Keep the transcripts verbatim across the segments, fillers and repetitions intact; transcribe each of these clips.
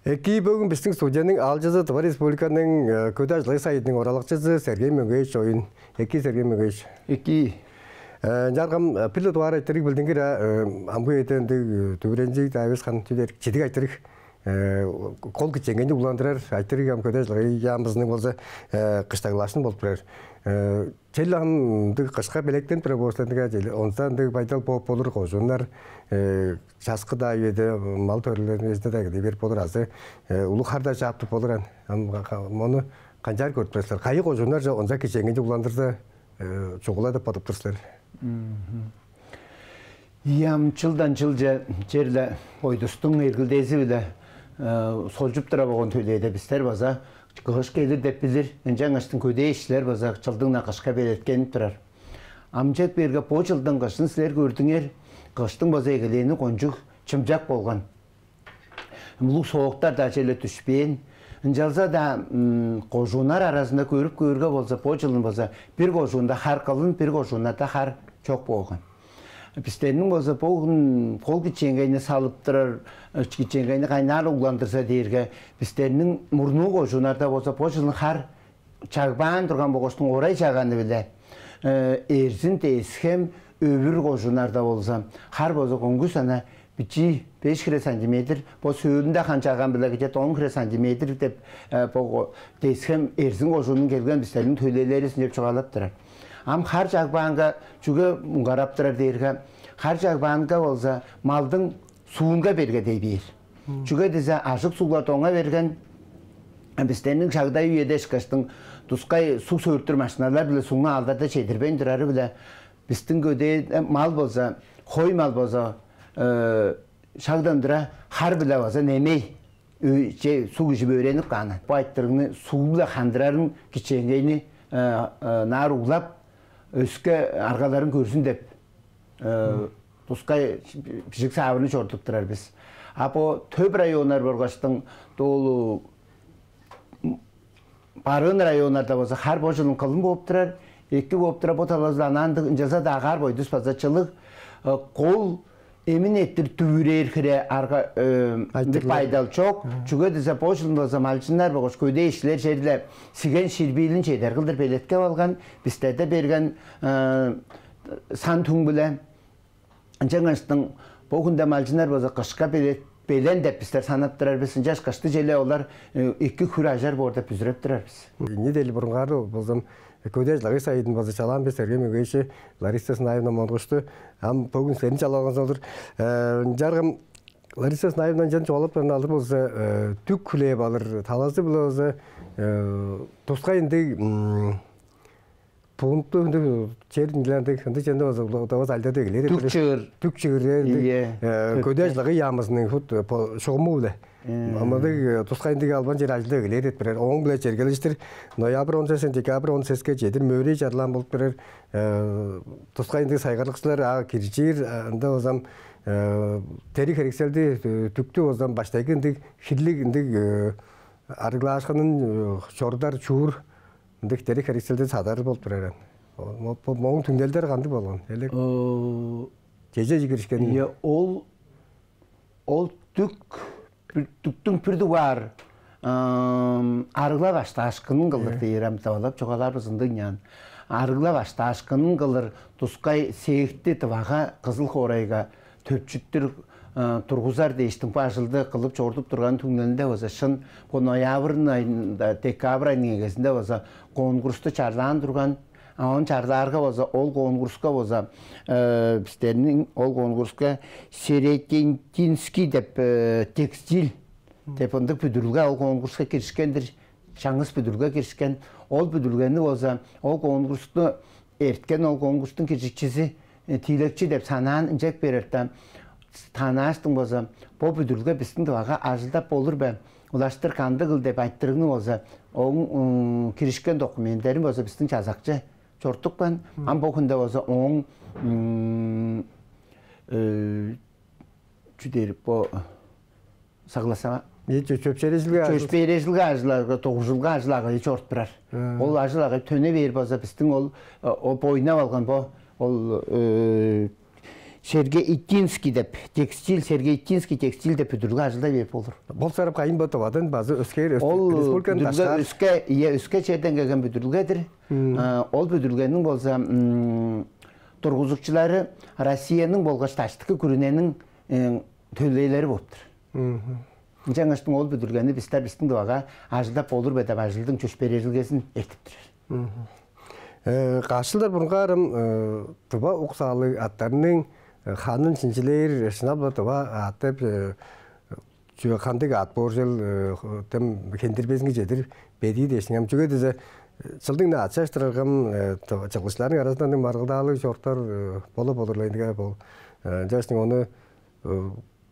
Экии, бөгүн бистиң студияның аалчызы Тыва Республиканың көдээ ажыл-агый сайыдының оралакчызы Сергей Мөңгеевич Оюн. Экии, Сергей Мөңгеевич. Экии. Ынчаарга ам бир-ле дугаар айтырыг билдингир, амгы үеде ындыг дүвүренчиг, даавыскан, чүдер чидиг айтырыг, кол кичээнгейни угландырар айтырыг ам көдээ ажыл-агый яамызының болза кыштаглаашкыны болуп турар. Чел ам ындыг кышка белеткенип турар болза, ындыг ажыл, онза ындыг байдал бооп болур, кожууннар часкы-даа үеде мал төрелдериниң үезинде-даа кедей берип болур, азы улуг хар-даа чаап туруп болур аан. Ам мону канчаар көрүп турар силер? Кайы кожууннарже онза кичээнгейни угландырза чугула деп бодап тур силер? Ийе, ам чылдан чылче черле бойдустуң эргилдези-биле солчуп тура болган төлээде бистер база кыш келир деп билир, ынчангаштың көдээ ишчилер база чылдың-на кышка белеткенип турар. Ам чек бээрге, бо чылдың кышын силер көрдүңер, кыштың база эгелээни кончуг чымчак болган. Улуг сооктар-даа черле дүшпээн. Ынчалза-даа кожууннар аразында көрүп көөрге болза, бо чылын болза бир кожуунда хар кылын, бир кожууннарда хар чок болган. Бистерниң болза бо хүн кол кичээнгейни салып турар, кичээнгейни кайнаар угландырза дээрге, бистерниң мурнуу кожууннарда болза бо чылын хар чагбаан турган болгаштың, орай чаганы-биле Эрзин, Тес-Хем, Өвүр кожууннарда болза хар болза көңгүс ана бичии, беш хире сантиметр, бо сөөлүнде хан чаган-биле кижет он хире сантиметр деп бо Тес-Хем, Эрзин кожууннуң келген бистерниң төлээлери деп чугаалап турар. Ам хар чагбаанга чүге муңгарап турар дээрге, хар чагбаанга болза малдың суунга бергедей бээр. Чүге дизе ажык суглар доңа берген, бистерниң шагда үеде ышкаштың тускай суг сөөртүр машиналар-биле сугну аалдарда чедирбейн турары-биле, бистиң көдээ мал болза, хой мал болза, шагдан тура хар-биле база немей суг ижип өөренип каан. Бо айтырыгны суг-биле хандырарын, кичээнгейни наар углап, өске аргаларын көрзүн деп тускай бижик-саавырны чорудуп турар бис. А бо төп районнар болгаштың, доолу барыын районнарда болза хар бо чылын кылын бооп турар, эки бооп турар, бо талазы-биле анаандыг, ынчалза-даа агаар-бойдус база чылыг. Кол эмин эрттир дүвүрээр хире арга, ындыг байдал чок. Чүге дизе бо чылын болза малчыннар болгаш көдээ ишчилер черле сиген ширбиилин чедер кылдыр белеткеп алган, бистерде берген сан-түң-биле. Ынчангаштың бо хүнде малчыннар болза кышка белен деп бистер санап турар бис. Ынчаш кышты черле олар эки-хүр ажар боор деп бүзүреп турар бис. Неделя бурунгаар болза көдээ ажыл-агый сайыдын база чалаан бис, Сергей Мөңгеевич, Лариса Сынаевна Монгушту. Ам бөгүн сени чалап алган-дыр. Ынчаарга ам Лариса Сынаевна, ынчан чугаалап турарны алыр болза, дүк хүлээп алыр талазы-биле болза тускай ындыг пункту ындыг чер, ындыг, ындыг черде болза, удавас ажылдап эгелээр. Дүк чыыр. Дүк чыыр. Ийе. Көдээ ажыл-агый яамызының шугуму-биле. Ындыг тускай ындыг албан чер ажылдап эгелээр деп турар. Ооң-биле чергелештир ноябрь он сестен декабрь он сеске чедир мөөрей чарлаан болуп турар. Тускай ындыг сайгарлыкчылар киржир, ында болза ам дериг-херекселди, дүктү болза ам баштайгы ындыг хирлиг ындыг арыглаашкынын чорудар чуур ындыг дериг-херекселди садар болуп турар аан. Бо мооң түңнелдери кандыг болган? Элек чеже киришкен. Ийе, ол, ол дүк, дүктүң бир дугаар арыглап баштаашкынын кылыр дээр ам, тавалап чугаалаарбыз ындыг ыйнаан. Арыглап баштаашкынын кылыр, тускай цехти Тывага, Кызыл хоорайга төпчүттүр тургузар дээштиң бо ажылды кылып чорудуп турган түңнелинде болза, шын бо ноябрь айында, декабрь айының эгезинде болза конкурсту чарлаан турган. А оон чарлаарга болза, ол конкурска болза бистерниң, ол конкурска Серединский деп текстиль деп ындыг бүдүрүлге ол конкурска киришкен-дир. Чаңгыс бүдүрүлге киришкен. Ол бүдүрүлгени болза, ол конкурсту эрткен, ол конкурстуң киржикчизи, тиилекчи деп санаан, ынчап бээрде, танааштың болза, бо бүдүрүлге бистиң Тывага ажылдап болур бе, улаштыр кандыгыл деп айтырыгны болза, ооң киришкен документилерин болза бистиң чазакчы чорудупкан. Ам бо хүнде болза ооң чү дээр, бо согласова... Чөпшээрежилге, чөпшээрежилге ажыл-агый, дугуржулга ажыл-агый чоруп турар. Ол ажыл-агый төне бээр болза, бистиң ол, ол бойнап алган бо, ол Сергей Итинский деп, текстиль, Сергей Итинский текстиль деп бүдүрүлге ажылдай берип болур. Бол сарып кайын бо Тывадан база өскээр Ол республиканы бүдүрүлге дашкаар өске, ие, өске черден келген бүдүрүлгедир. А, ол бүдүрүлгениң болза, м, тургузукчулары Россияның болгаш даштыкы күрүнениң, э, төлээлери болуптур. Ынчангаш ол бүдүрүлгени бистер бистиң Тывага ажылдап болур бе деп ажылдың чөпшээрелгезин эртип турар. Э, каш чылдар бурунгаар ам, э, тыва уксаалыг аъттарның, э, ханын шинчилээр, шынап-ла тыва аът деп, э, чүве кандыг аът боор чүвел, э, тем хендирбезинге чедир бедии дээшиң. Ам чүге дизе, э, чылдың-на ачааштыраргам, э, тыва чылгычыларның аразында ындыг маргылдаалыг чоруктар, э, болуп олурлайнга бол. Э, ынчаштың ону, э,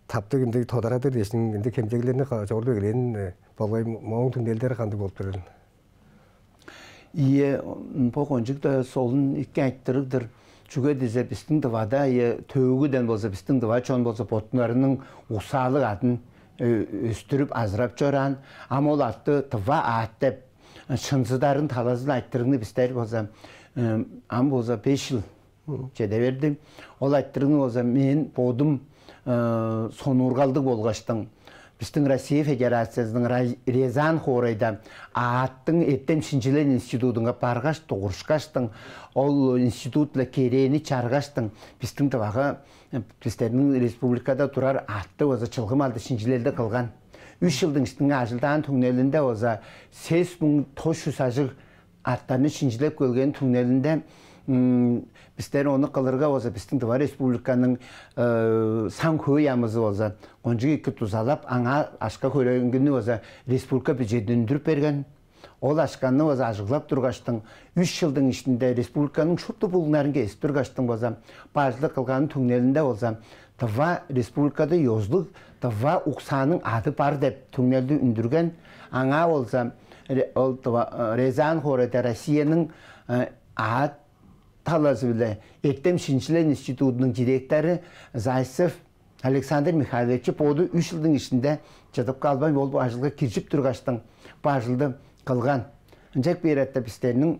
таптыг ындыг тодарадыр дээшиң, ындыг хемчеглерни ка-, чорудуп эгелээн, э, болгай м-, мооң түңнелдери кандыг болуп турарыл? Ийе, м, бо кончуг-даа солун эки айтырыг-дыр. Чүге дизе бистиң Тывада, ийе, төөгүден болза, бистиң тыва чон болза, боттарының уксаалыг аъдын, э, өстүрүп, азырап чораан. Ам ол аътты тыва аът деп шынзыдарын талазы-биле айтырыгны бистер болза, э, ам болза беш чыл чеде берди. Ол айтырыгны болза мен бодум, э, сонуургалдыг болгаштың, бистиң Россия Федерациязының Ра-, Рязань хоорайда аъттың эртем-шинчилел институдунга баргаш, дугурушкаштың, ол институт-биле керээни чаргаштың, бистиң Тывага, э, бистерниң республикада турар аътты болза чылгы малды шинчилелди кылган. Үш чылдың иштинге ажылдаан түңнелинде болза сес муң тос чүс ажыг аъттарны шинчилеп келген түңнелинде, м, бистер ону кылырга болза, бистиң Тыва Республиканың, э, саң-хөө яамызы болза, кончуг эки дузалап, аңаа акша-хөреңгини болза республика бюджединден үндүрүп берген. Ол акшаны болза ажыглап тургаштың, үш чылдың иштинде республиканың шупту булуңнарын кезип тургаштың болза, бо ажылды кылганының түңнелинде болза, Тыва Республикада ёзулуг тыва уксааның аъды бар деп түңнелди үндүрген. Аңаа болза, ре-, ол Тыва, э, Рязань хоорайда Россияның, э, аът талазы-биле эртем-шинчилел институдунуң директору Зайцев Александр Михайлович боду үш чылдың иштинде чыдып калбайн, ол бо ажылга киржип тургаштың, бо ажылды кылган. Ынчап бээрде бистерниң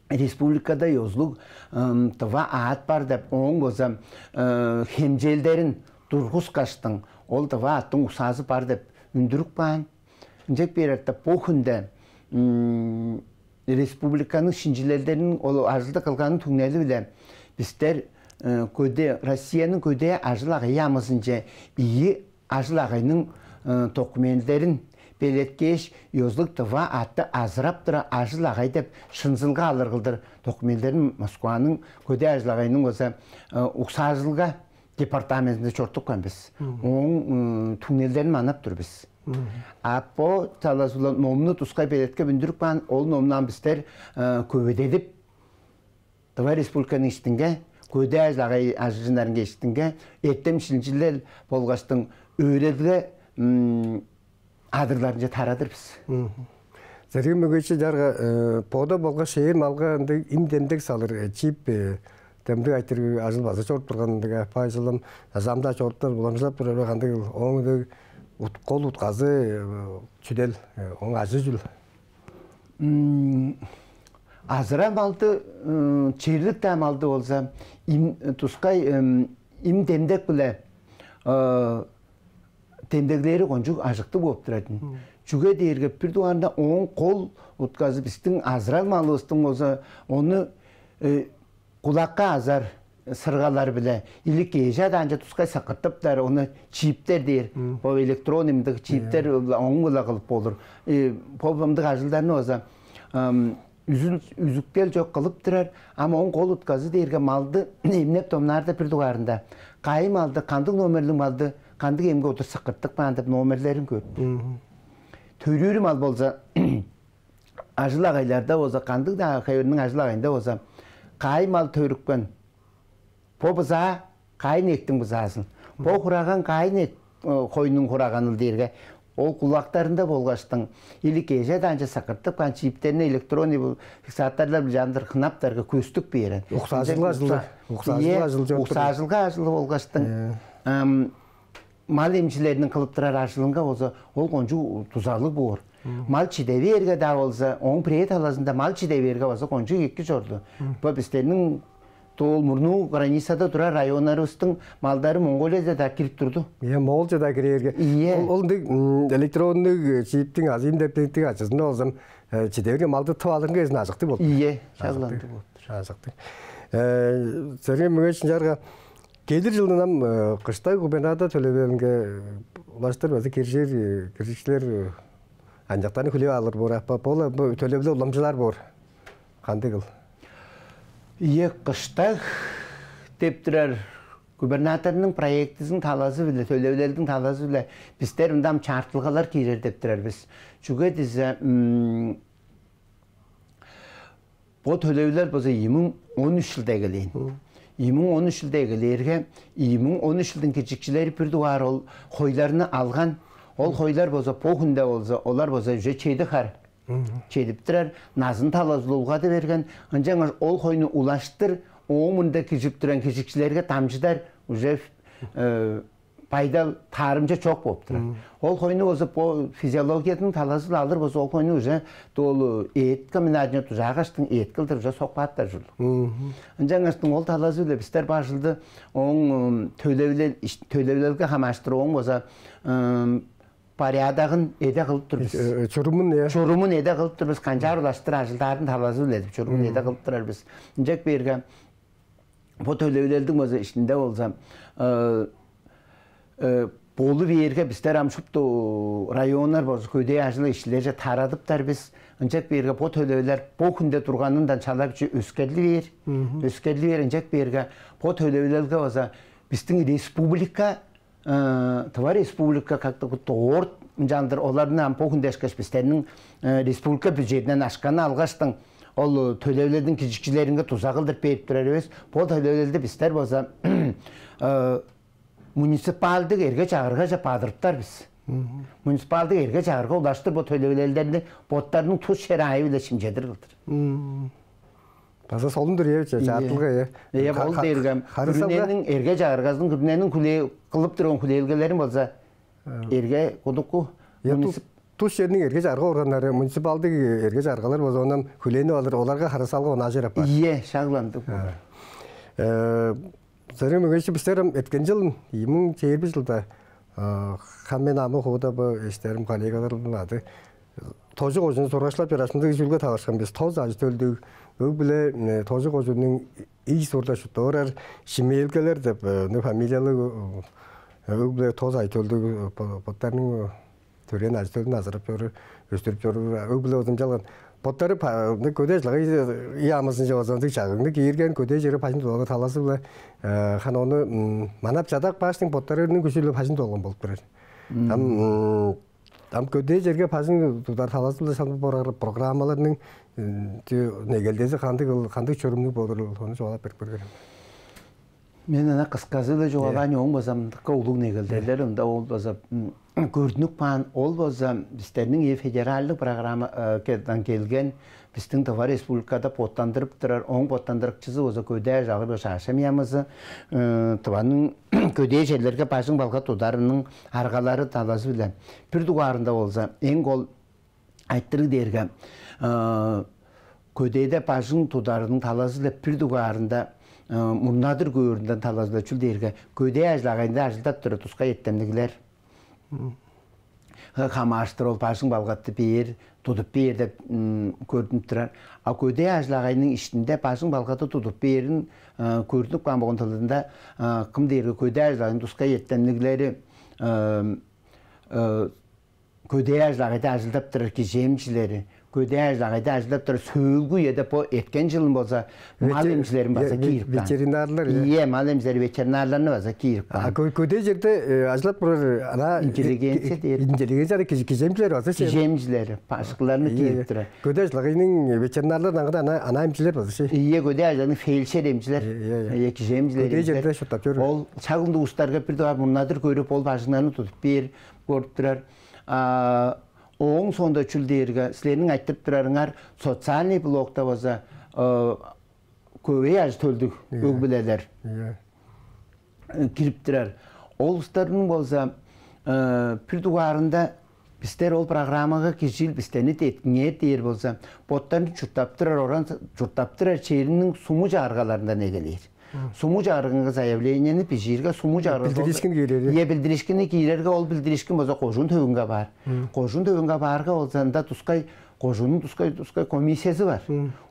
республикада ёзулуг, ым, тыва аът бар деп, ооң болза, э, хемчээлдерин тургускаштың, ол тыва аъттың уксаазы бар деп үндүрүп каан. Ынчап бээрде бо хүнде, м, республиканың шинчилелдерин, ол ажылды кылганының түңнели-биле бистер, э, көдээ, Россияның көдээ ажыл-агый яамызынче ийи ажыл-агыйның, э, документилерин белеткээш, ёзулуг тыва аътты азырап турар ажыл-агый деп шынзылга алыр кылдыр документилерин Москваның көдээ ажыл-агыйының болза, э, уксаажылга департаментинде чорудупкан бис. Ооң, м, түңнелдерин манап тур бис. А бо талазы-биле номну тускай белеткеп үндүрүп каан, ол номну ам бистер, э, көвүдедип, Тыва Республиканың иштинге, көдээ ажыл-агый ажылчыннарынга иштинге, эртем-шинчилел болгаштың өөредилге, м, адырларынче тарадыр бис. Сергей Мөңгеевич, чарга, э, бода болгаш шээр малга ындыг им-демдек салыр, э, чип, э, демдек айтырыг ажыл база чоруп турган ындыг, э, бай чылым, азамда чоруптар, уламчылап турар бе, кандыг ооң ындыг ут-, кол утказы, э, чүдел, э, ооң ажыы чүл? М, азырап малды, м, черлик-даа малды болза, им, тускай, м, им-демдек-биле, э, демдеглээри кончуг ажыктыг болуп турар ийин. Чүге дээрге бир дугаарында ооң кол утказы бистиң азырал малывыстың болза, ону, э, кулакка азар сыргалар-биле или кежи адаанче тускай саккыртыптар, ону чиптер дээр. Бо электронный мындыг чиптер ооң-биле кылып болур. Э, бо мындыг ажылдарны болза, ам, үзүн-, үзүктел чок кылып турар, ам ооң кол утказы дээрге малды эмнеп-домнаарда бир дугаарында, кайы малды, кандыг номерлиг малды, кандыг эмге удур саккыртып каан деп номерлерин көрүп тур. Төрүүр мал болза, ажыл-агыйларда болза, кандыг-даа хевирниң ажыл-агыйында болза, кайы мал төрүпкен, бо бызаа кайы инектиң бызаазыл, бо хураган кайы инек, э, хойнуң хураганыл дээрге, ол кулактарында болгаштың, или кежи адаанче саккыртып каан чиптерни, электронный бу фиксаторлар-биле чандыр хынаптарга көстүп бээр. Уксаажылга ажылы, уксаажылга ажылы чок. Уксаажылга ажылы болгаштың, ам, мал эмчилериниң кылып турар ажылынга болза, ол кончуг дузалыг боор. Мал чиде бээрге-даа болза, ооң бирээ талазында мал чиде бээрге болза, кончуг эки чорду. Бо бистерниң ол мурнуу границада турар районнарывыстың малдары Монголияда-даа кирип турду. Ийе, Моолча-даа кирерге. Ийе. Ол, ол ындыг электроннуг чиптиң азы интернеттиң ачызында болзам, чиде берген малды тып алырынга эзин ажыктыг болду. Ийе, шагландыг болуптур. Ажыктыг. Сергей Мөңгеевич, ынчаарга келир жылдың ам кыштаг губернатор төлевилелинге улаштыр база киржир киржикчилер анчактарын хүлээп алыр боор апа. Бо бо төлевилел уламчылаар боор. Кандыгыл? Ийе, кыштаг деп турар губернаторнуң проектизиң талазы-биле, төлевилелдиң талазы-биле бистер ында ам чаартылгалар киирер деп турар бис. Чүге дизе, бо төлевилел болза ийи муң он үш чылда эгелээн. Ийи муң он үш чылда эгелээрге, ийи муң он үш чылдың киржикчилери бир дугаар ол хойларны алган. Ол хойлар болза бо хүнде болза, олар болза уже чеди хар чедип турар, назын талазы-биле улгады берген. Ынчангаш ол хойну улаштыр ооң мурнунда киржип турган киржикчилерге дамчыдар уже байдал таарымча чок болуп турар. Ол хойну болза бо физиологияның талазы-биле алыр болза, ол хойну уже ол эът комбинатынче дужаагаштың эът кылдыр уже сокпааттар ужурлуг. Ынчангаштың ол талазы-биле бистер бажылды ооң төлевилел төлевилелге хамааштыр ооң болза порядогун эде кылып тур бис. Чурумун, э. Чурумун эде кылып тур бис, канчаар улаштыр ажылдаарын талазы-биле деп чурумун эде кылып турар бис. Ынчак бээрге бо төлевилелдиң болза иштинде болза болу бээрге бистер ам шупту районнар болза көдээ ажыл ишчилерже тарадыптар бис. Ынчак бээрге бо төлевилел бо хүнде турганындан чалап чи өскерли бээр. Өскерли бээр ынчак бээрге бо төлевилелге болза бистиң республика Тыва Республика как-то дорт ынчалдыр оларны ам бо хүнде ышкаш бистерниң республика бюджетинен ашканы алгаштың ол төлевлердиң кижикчилеринге дуза кылдыр берип турар эвес. Бо төлевлерди бистер болза муниципалдык эрге чагыргаже бадырыптар бис. Муниципалдык эрге чагырга улаштыр бо төлевлерни боттарының тус шер аайы биле шимчедир кылдыр. База солун-дур, э, ча- Ийе. Чаартылга, э. Ийе, Ха- ол ха- дээрге харыысалга. Күрүнениң эрге чагыргазын күрүнениң хүлээ кылып турган хүлээлгелерин болза Э. Эрге кудуку Э, ту- муницип- Тус черниң эрге чагырга органнары, муниципалдык эрге чагыргалар болза ондан хүлээнип алыр, оларга харыысалга онаажыр апаар. Ийе, шагландык. Э. Э, Сырым үгечи бистер ам эткен жыл, ийи муң чээрби жылда, э, хам мен ам хууда бу эштерим коллегаларым ады Тожу кожуун сургашлап чораашкында үжүлге таварышкан бис. Тос ажы-төлдүг өг-бүле Тожу кожуунуң ийи сурда шупту орар Шимээлгелер деп, э, ну, фамилиялыг, э, өг-бүле тос ажы-төлдүг, э, бо- боттарының, э, төрээн ажы-төлүн азырап чоруур, өстүрүп чоруур, өг-бүле узунчалган. Боттары көдээ чылгы яамызынче база ындыг чагыгны киирген, көдээ черге бажын тудуп алыр талазы-биле, э, ханы ону манап чадап кааштың боттарының күжү-биле бажын тудуп алган болуп турар. Ам Ам көдээ черге бажың тудар талазы-биле шалбы борар программаларның негелдези кандыг кандыг чурумнуг болурул, ону чугаалап берип көргерем. Мен ана кысказы-биле чугаалаан оң базамдыкка улуг негелделер ында ол база көрдүнүп каан, ол база бистерниң федеральдык программадан келген, бистиң Тыва Республикада боттандырып турар, оң боттандырыкчызы база көдээ ажагы база шаашам ямызы Тываның көдээ черлерге бажың балга тударының аргалары талазы-биле. Бир дугаарында болза, эң кол айтырыг дээрге көдээде бажың тударының талазы-биле, бир дугаарында мурнадыр көөрүнден талазы-биле чүл дээрге көдээ ажыл-агайында ажылдап турар тускай эртемниглер хамааштыр ол бажың балгатты бээр, тудуп бээр деп көрдүнүп турар. А көдээ ажыл-агайның иштинде бажың балгатты тудуп бээрин көрдүнүп каан болгон тылында кым дээрге көдээ ажыл-агайның тускай эртемниглери, көдээ ажыл-агайда ажылдап турар кижи эмчилери, көдээ ажыл-агайда ажылдап турар сөөлгү үеде бо эрткен жылын болза мал эмчилерин база киирип каан. Ветеринарлар. Ийе, мал эмчилери, ветеринарларны база киирип каан. Көдээ черде ажылдап турар ана интеллигенция дээр. Интеллигенция ана кижи эмчилер база кижи эмчилери башкыларны киирип турар. Көдээ ажыл-агайның ветеринарлар аңгыда ана ана эмчилер база ши. Ийе, көдээ ажыл-агайның фельдшер эмчилер. Ийе, кижи эмчилер. Көдээ черде шуттап чор. Ол чагылды устарга бир дугаар мурнадыр көрүп, ол бажыңнарны тудуп бээр көрүп турар. Ооң соонда чүл дээрге, силерниң айтып турарыңар социальный блокта база көвей ажы-төлдүг өг-бүлелер кирип турар. Ол улустарның болза бир дугаарында Бистер ол программага киржил, бистерни деткиңер дээр болза, боттарын чурттап турар, оран чурттап турар чериниң суму чагыргаларындан эгелээр. Суму чагыргаңга заявлениени бижиирге, суму чагыргага билдиришкин киирер. Ие, билдиришкини киирерге, ол билдиришкин болза кожуун төвүнге баар. Кожуун төвүнге баарга болза, ында тускай кожууннуң тускай тускай комиссиясы бар.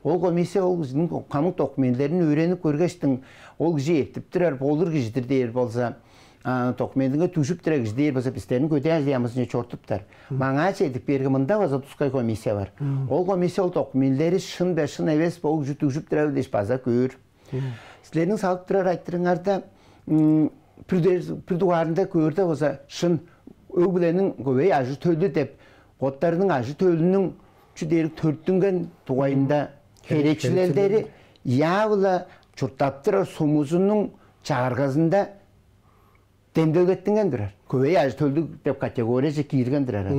Ол комиссия ол кижиниң хамык документилерин өөренип көргештиң, ол кижи эртип турар, болур кижидир дээр болза, документинге дүжүп турар кижи дээр болза, бистерниң көдээ ажыл яамызынче чорудуптар. Маңаа чедип бээрге, мында база тускай комиссия бар. Ол комиссия ол документилери шын бе, шын эвес бе, ол кижи дүжүп турар бе дээш база көөр. Силерниң салып турар айтырыңарда бир дугаарында көөрде болза, шын өг-бүлениң көвей ажы-төлү деп, боттарының ажы-төлүнүң чү дээрик төрүттүнген дугайында херечилелдери яавыла чурттап турар сумузунуң чагыргазында демдеглеттинген турар. Көвей ажы-төлдүг деп категорияже киирген турар.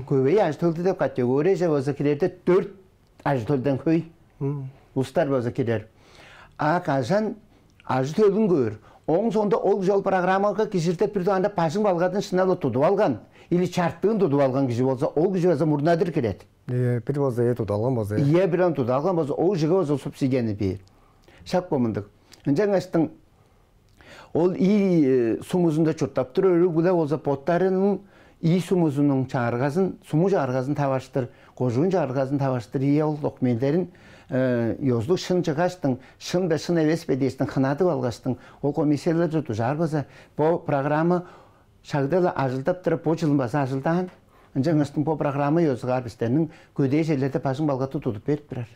Көвей ажы-төлдүг деп категорияже болза кирерде, дөрт ажы-төлден хөй улустар болза кирер. А кажан ажы-төлүн көөр, ооң соонда ол кижи ол программага кижирде бир анда бажың-балгадын шынап-ла тудуп алган или чартыын тудуп алган кижи болза, ол кижи болза мурнадыр кирет. Бир болза, ээ, тудуп алган болза, ээ. Ие, бир ан тудуп алган болза, ол кижиге болза субсидияны бээр. Шак бо мындыг. Ынчангаштың ол ий сумузунда чурттап турар өрүг-бүле болза, боттарының ий сумузунуң чагыргазын, суму чагыргазын таваштыр, кожуун чагыргазын таваштыр, ие ол документилерин ёзулуг шын чыгаштың, шын бе, шын эвес бе дээштиң хынадып алгаштың, ол комиссияларже дужаар база бо программа шагда-ла ажылдап турар, бо чылын база ажылдаан. Ынчангаштың бо программа ёзугаар бистерниң көдээ черлерде бажың-балгатты тудуп берип турар.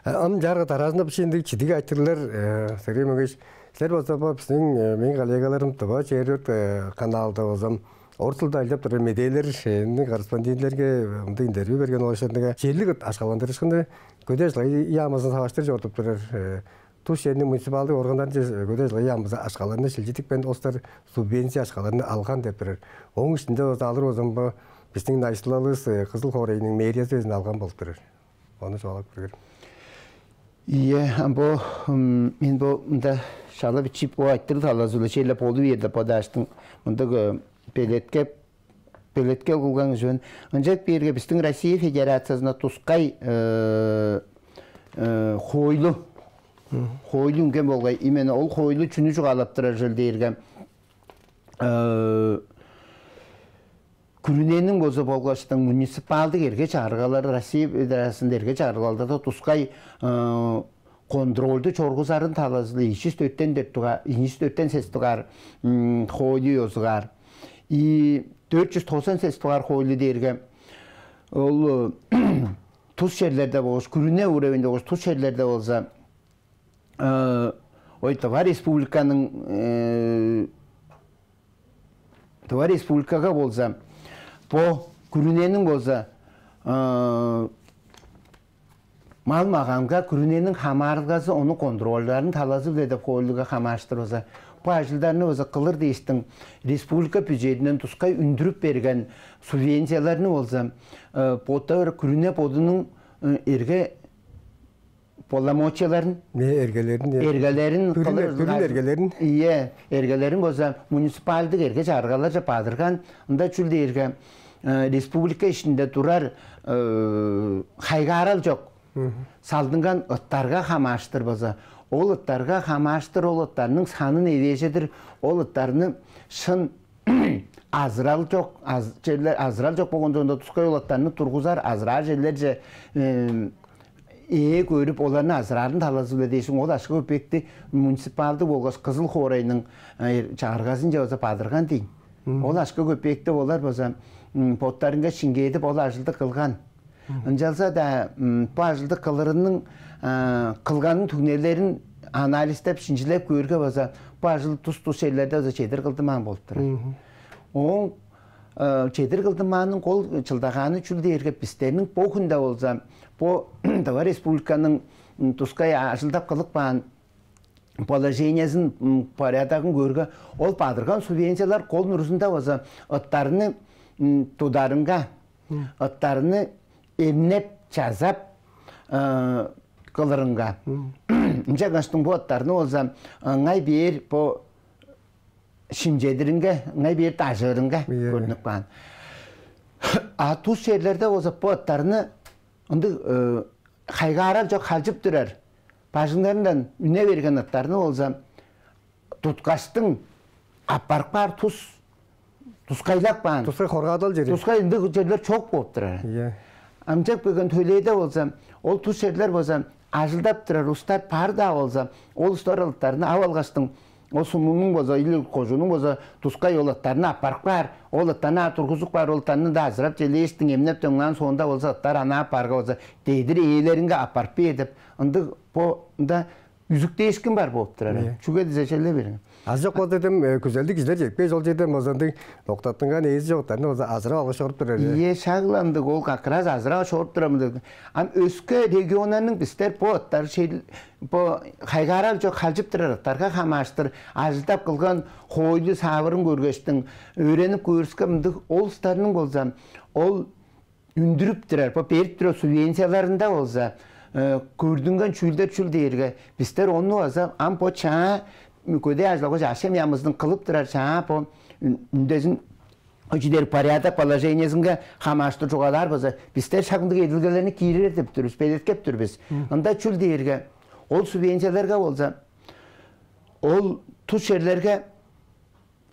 Ам чаарга дараазында бис ындыг чидиг айтырыглар, Сергей Мөңгеевич, силер болза бо бистиң, мээң коллегаларым Тыва чээрби дөрт каналда болза орус дылда ажылдап турар медээлер, эми корреспондентилерге ындыг интервью берген, ол ышкаш черлик акшаландырышкынны көдээ ажыл-агый яамызын таваштыр чорудуп турар, тус черниң муниципалдыг органнарынче көдээ ажыл-агый яамызы акшаларны шилчидипкен, олар субвенция акшаларны алган деп турар. Ооң иштинде болза алыр болза бо бистиң найысылалывыс Кызыл хоорайның мэриязы безин алган болуп турар. Ону чугаалап көрүңер. Ийе, ам бо мен бо мында шала бичип бо айтырыг талазы-биле черле болу бээр деп бодааштың, мындыг белеткеп белеткел кылган кижи мен. Ынчап бээрге бистиң Россия Федерациязында тускай хоойлу, хоойлу үнген болгай. Именно ол хоойлу чүнү чугаалап турар чүвел дээрге, күрүнениң болза болгаштың муниципалдык эрге-чагыргалар, Россия Федерациясында эрге-чагыргаларда тускай контрольду чоргузарын талазы-биле ийи чүс дөртен деп туга, ийи чүс дөртен сес дугаар хоойлу ёзугаар, и дөрт чүс тозан сес дугаар хоойлу дээрге, ол тус черлерде болгаш, күрүне уровеньде болгаш тус черлерде болза, ой, Тыва Республиканың, Тыва Республикага болза, бо күрүнениң болза мал-маганга күрүнениң хамаарылгазы, ону контрольдарын талазы-биле деп хоойлуга хамаарыштыр болза, бо ажылдарны болза кылыр дээштиң, республика бюджединден тускай үндүрүп берген субвенцияларны болза, боттар күрүне бодунуң эрге полномочияларын, эргелерин, эргелерин, бүрүн эргелерин, ийе, эргелерин болза муниципалдык эрге-чагыргаларже бадырган. Ында чүл дээрге, республика иштинде турар хайгаарал чок салдынган ыттарга хамаарыштыр болза, ол ыттарга хамаарыштыр, ол ыттарның санын эвээжедир, ол ыттарны шын азырал чок, аз, черлер азырал чок болгон соонда тускай ол ыттарны тургузар, азыраар черлерже ээ көрүп, оларны азыраарын талазы-биле дээшиң, ол акша-көпеекти муниципалдыг болгаш Кызыл хоорайның чагыргазынче база бадырган дейн. Ол акша-көпеекти олар база боттарынга шиңгээдип, ол ажылды кылган. Ынчалза-даа бо ажылды кылырының, кылганның түңнелдерин анализдеп, шинчилеп көөрге, база бо ажыл тус-тус черлерде база чедир кылдынмаан болуп турар. Ооң чедир кылдынмааның кол чылдагааны чүл дээрге, бистерниң бо хүнде болза, бо Тыва Республиканың тускай ажылдап кылып каан положениезин, порядогун көөрге, ол бадырган субвенциялар кол нурузунда база ыттарны тударынга, ыттарны эмнеп, чазап кылырынга. Ынчангаштың бо ыттарны болза ыңай бээр бо шимчедиринге, ыңай бээр дажыырынга көрдүнүп каан. А тус черлерде болза бо ыттарны ындыг хайгаарал чок халчып турар, бажыңнарындан үне берген ыттарны болза туткаштың аппарып каар тус, тускайлап каан. Тускай хоргаадал чери. Тускай ындыг черлер чок болуп турар. Ийе. Ынчап келген төлээде болза, ол тус черлер болза ажылдап турар улустар бар-даа болза, ол улустар ыттарны ап алгаштың, ол сумунуң болза или кожуунуң болза тускай ол ыттарны аппарып каар, ол ыттарны аар тургузуп каар, ол ыттарны-даа азырап, челээштиң эмнеп-доңнаан соонда болза, ыттар анаа аппаарга болза, дедир ээлеринге аппарып бээр деп, ындыг бо ында үзүктээшкин бар болуп турар. Чүге дизе черле бериң. Азы чок болза дем күзелдиг кижилер чедип кээш, ол черден база ындыг ноктаттынган ээзи чок ыттарны база азырап алгаш чоруп турар. Ийе, шак-ла ындыг, ол как раз азырап чоруп турар мындыг. Ам өске регионнарның бистер бо ыттар шел бо хайгаарал чок халчып турар ыттарга хамааштыр ажылдап кылган хоойлу саавырын көргештиң, өөренип көөрүске, мындыг ол улустарның болза, ол үндүрүп турар, бо берип турар субвенцияларында болза көрдүнген чүүлдер чүл дээрге, бистер ону база ам бо чаа көдээ ажыл-агый, чашем ямызын кылып турар чаа бо үндезин чүдер порядок положениязынга хамааштыр чугаалаар база, бистер шак ындыг эдилгелерни киирер деп тур бис, белеткеп тур бис. Ында чүл дээрге, ол субвенцияларга болза, ол тус черлерге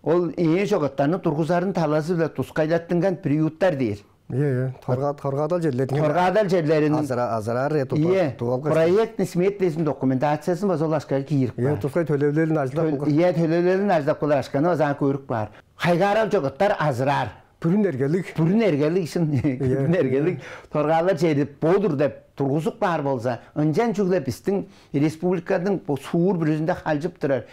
ол ээ чок ыттарны тургузарын талазы-биле тускайлаттынган приюттар дээр. Ийе, ийе. Хоргаадал черлерин. Хоргаадал черлерин азыраар, азыраар. Ийе, проектный сметализм документациясын база ол акшага киирип каар. Тускай төлевлелин ажылдап кылган. Ийе, төлевлелин ажылдап кылган акшаны база көрүп каар. Хайгаарал чок ыттар азыраар. Бүрүн эргелиг. Бүрүн эргелиг шын. Бүрүн эргелиг. Хоргаадал чери бо-дур деп тургузуп каар болза, ынчан чүгле бистиң республиканың бо суур бүрүзүнде халчып турар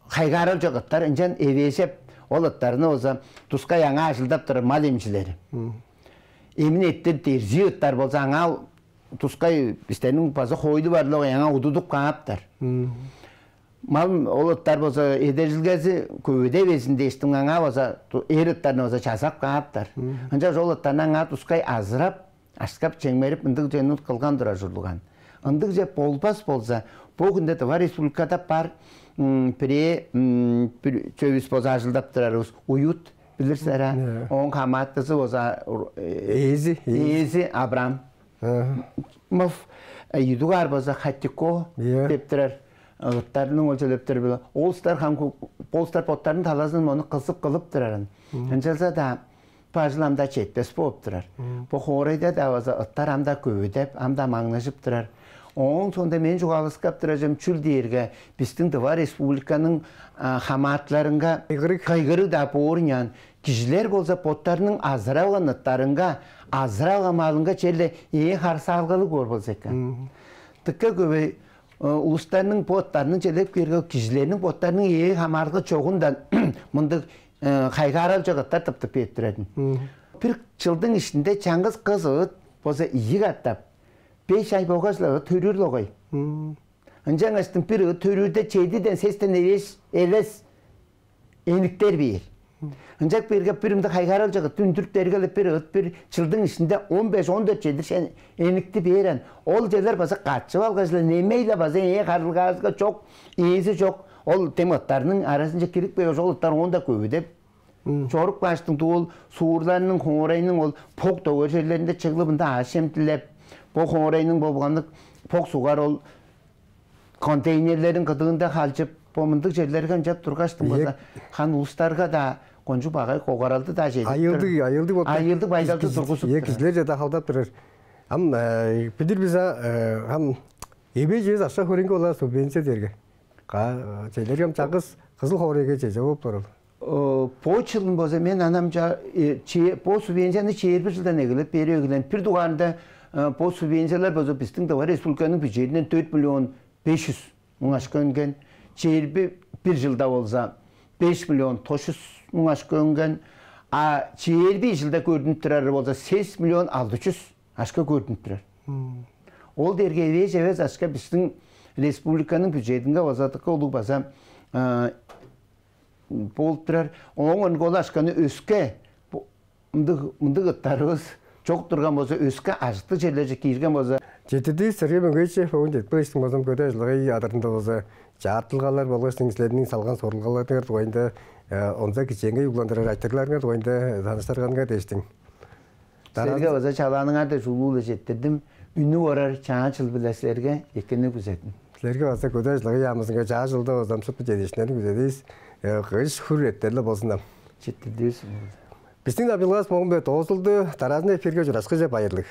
хайгаарал чок ыттар ынчан эвээжеп, ол ыттарны болза тускай аңаа ажылдап турар мал эмчилери. Эмин эттир дерзии ыттар болза аңаа тускай бистерниң база хоойлу барлыгы аңаа удудуп кааптар. Мал ол ыттар болза эдержилгези көвүдевезин дээштиң аңаа база эр ыттарны база чазап кааптар. Ынчаш ол ыттарны аңаа тускай азырап, ашкап-чемгерип, мындыг чемнут кылган турар ужурлуган. Ындыг чеп болбас болза, бо хүнде Тыва Республикада бар бирээ чөвүс болза ажылдап турарывыс уют, билир силер аа. Ооң хамаатызы болза ээзи, ээзи Абрам Мов, юдугаар болза Хатико деп турар ыттарның ол чөлептер биле. Олстар хам олстар боттарының талазын мону кызып кылып турарын. Ынчалза-даа бажыл амда четпес болуп турар. Бо хоорайда да база ыттар амда көвүдеп, амда маңнажып турар. Ооң соонда мен чугаалыскап турар чүл дээрге, бистиң Тыва Республиканың хамаатыларынга кыйгырыг кыйгырыг-даа бооруньяан, кижилер болза боттарының азырап алган ыттарынга, азырап алган малынга черле ээ харысаалгалыг боор болза экен. Дыка көбей улустарның боттарының челеп кээрге, кижилерниң боттарының ээ хамаарылга чогундан мындыг хайгааралчык ыттар тыптып кээп турар-дыр. Бир чылдың иштинде чаңгыс кыс ыт болза ийи катап беш ай болгаш-ла төрүүр болгай. Ынчангаштың бир ыт төрүүрде чедиден сестен эвеш эвес эниктер бээр. Ынчап кээрге бир ындыг хайгааралчык үндүрүп бергелеп, бир ыт бир чылдың иштинде он беш, он дөрт чедир шен эникти бээрен. Ол черлер база качып алгаш-ла, немей-ле база ээ харылгаазынга чок, ээзи чок. Ол дем ыттарның аразынче кирип кээрге, ол ыттар оон-даа көвүдеп чоруп кааштың, дуу ол суурларның, хоорайның ол бок дөгер черлеринде чыглып, ында аъш-чем дилеп, бо хоорайның болганныг бок сугар ол контейнерлерин кыдыында халчып, бо мындыг черлерге ынчап тургаштың болза, хан улустарга-даа кончуг багай когаралды-даа чедип тур. Айыылдыг, айыылдыг болуп тур. Айыылдыг байдалды тургузуп тур. Кижилер чеде халдап турар. Ам билир бис а, ам эбей чүвес акша хөреңге олар субвенция дээрге. Челер ам чаңгыс кызыл хоорайга чеже болуп турар. Бо чылын болза мен анамча бо субвенцияны чээрби жылдан эгелеп бери өгүлен. Бир дугаарында бо субвенциялар болза бистиң Тыва Республиканың бюджетинден дөрт миллион беш жүз муң ашка өнген, чээрби бир жылда болза беш миллион тош жүз муң ашка өнген, а чээрби жылда көрдүнүп турары болза сес миллион алды жүз ашка көрдүнүп турар. Ол дээрге эвээш эвес ашка бистиң республиканың бюджетинге база дыка улуг база болуп турар. Ооң ынголашканы өске мындыг мындыг ыттарывыс чок турган болза, өске ажыктыг черлерже киирген болза. Четирдивис Сергей Мөңгеевич, бүгүн четпейстиң болзам көдээ ажылгай адырында болза чаартылгалар болгаш силерниң салган сорулгаларыңар дугайында онза кичээнгей угландырар айтырыгларыңар дугайында таныштырганыңар дээштиң. Силерге база чалааныңар-даа чулуу-ла четтирдим. Үнүп орар Чаа чыл-биле силерге экини күзедим. Силерге база көдээ чылгы яамызынга Чаа чылда база шупту чедиишкиннерни күзедивис. Кыш хүр эртер-ле болзун ам. Четтирдивис. Бистиң дамчыдылгавыс мооң-биле доозулду. Дараазында эфирге ужурашкыже, байырлыг.